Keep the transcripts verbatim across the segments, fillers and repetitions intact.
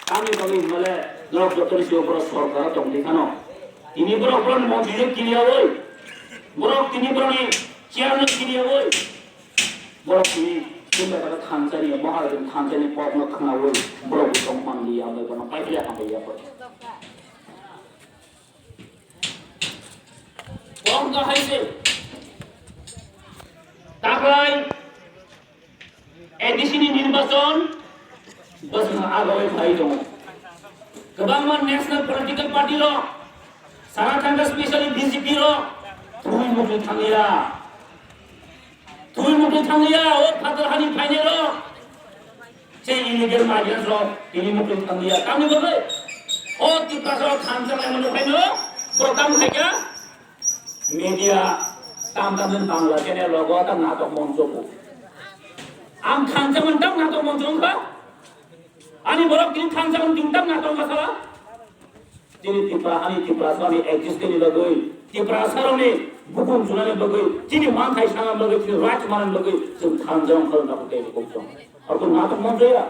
Tamni bagwi hinmale norok jotoni sio borok sorkar tong di khano. Tini borok borok ni montri no kiriyawi, borok tini borok ni chair no kiriyawi, borok tini chumbai bai thansa ni Maharaj ni thansa ni kok no khnawi borok bo tong man liya bai bono pai liya hambai ya bai. Kok no hai se taklai A D C ni nirbachon bwswk agoi phai tongo. Kwbangma national political party rok, sana thangkha specially B J P rok, thwi mukli thangya. Thwi mukli thangya, o phatar hani phainai rok. Se illegal migrants rok, tini mukli thangya. Tamni bagwi, o Tiprasa rok thansa lai mano phaino, program khaikha. Media tam tam din Bangla channel rogo tam natok moncho bo. Ang thansa man tam natok moncho wngkha. Ani borok tini thansa man tin tam natok wngkha sala. Tini Tipra ani Tiprasa ni existence ni bagwi, Tiprasa rok ni bukung chunani bagwi, tini manthai sana bagwi, tini right mana bagwi, chwng thansa wngkha natok tei bukung chwng. Orko natok moncho ya.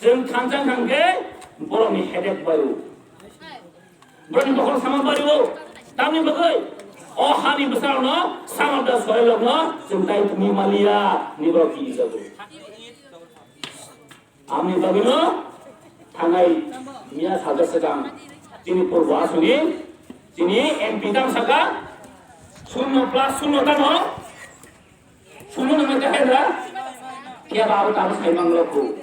Chwng thansa thangkhe borok ni headache baio. Borok ni bokhorok sama bario. Tamni bagwi o hani bwsarokno, some of the soil rokno chwng tai tumi maliya ni borok kijago. Amni bagwino thanai miya salsa swkang chini purbo asuni chini M P tang saka shunno plus shunno tamo. Suno nang khe hai da? Khe ba abo tamo sai mang rok khu.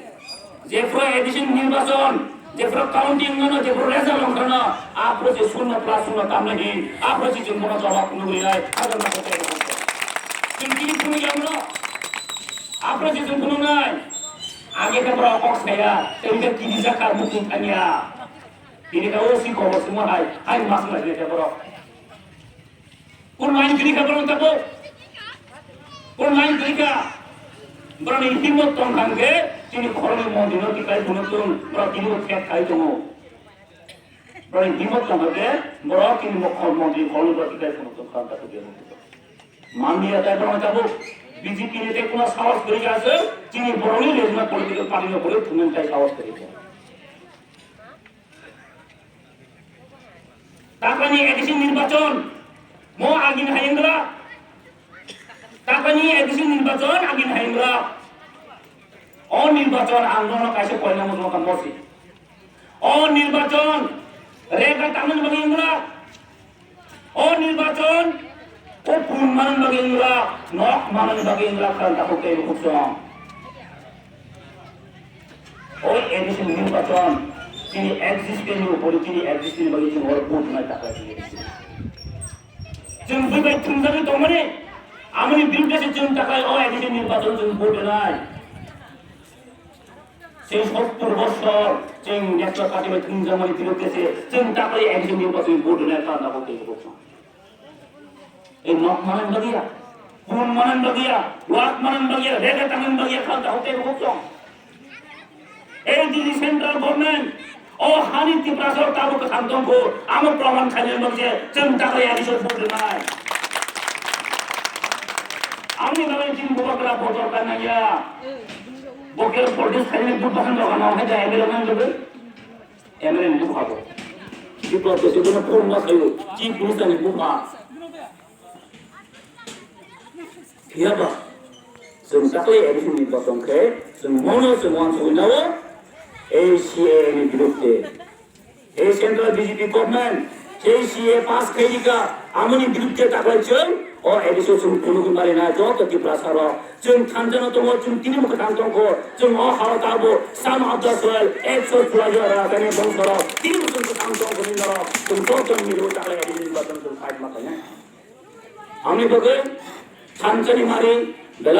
Jephru A D C nirbachon, jephru counting no, jephru result ong khano, aphru je shunno plus shunno tamno hin, aphru je jumbo no jawab nugri nai, agar ma ko. Chwng kini phunu yang no, aphru je jumbo nung nai, age khe bro kok saya, tei khe kini jaka mukhung thangya. Bini khe o si khobor simo hai, hai mas lai khe bro. Kun lain kiri kha borok tabo. Kun lain kiri kha. Borok ni himot tong thang khe chini khoroknwi montri no tikai phunuk tung. Borok tini bo thek khai tongo. Borok ni himot tong khe borok chini mokhor montri khoroknwi borok tikai phunuk tung kha ta khe. Manliya tai borok tabo. B J P ni tei kuna sahos kwrwi kha se chini borok ni regional political party no borok thumung tai sahos kwrwi kha. Taklani A D C nirbachon mo agini hai wngla. Taklani A D C nirbachon agini hai wngla. O nirbachon ang nono kaisa koina mo tongkha mosi. O nirbachon rega tamani bagwi wngla. O nirbachon o pun manani bagwi wngla, nok manani bagwi wngla khan takhuk tei bukhuk song. O A D C nirbachon chini existence ni upore chini existence ni bagwi chwng oro vote nai takhuk tei bukhuk song. Chwng buibai thumjagwi tongmani amoni biruddhe se chwng takhuk o A D C nirbachon chwng vote nai. Chwng sottor bosor chwng national party bai thumjakmani biruddhe se chwng takhuk A D C nirbachon vote nai khan takhuk tei bukhuk song. Ei nok manani bagwi ya, phone manani bagwi ya, wak manani bagwi ya, rega tanani bagwi ya, kha ta hote rok chong. Ei dini central government, o hani Tiprasa tabuk kwthang tongkho, amo proman khainani bagwi se chwng takhuk ya, isor vote rwnai. Amni bagwi chini bubagra vote rwkha nangya. Bo khe politics khainani vote bahan rwkha nang hai da M L A nang bagwi. M L A ni bupha bo. Biplab Debbarma phone ma khaio, Chief Minister ni bupha. Phiya ba, chwng takhuk A D C ni bosong khe, chwng mono chwng uansugwi nao, A C A A ni biruddhe. A central B J P government, A C A A pass khairika, amoni biruddhe takhuk chwng, o A D C o chwng phunugwi marinai joto Tiprasa rok. Chwng thansa no tongo, chwng tini bo kwthang tongkho, chwng o hao tabo, some of the soil, ekso chua jora rajani bongso rok, tini bo chwng kwthang tongkho ni norok, chwng joto ni rw takhuk A D C nirbachon chwng fight ma khainai. Amni bagwi thansa ni mari belai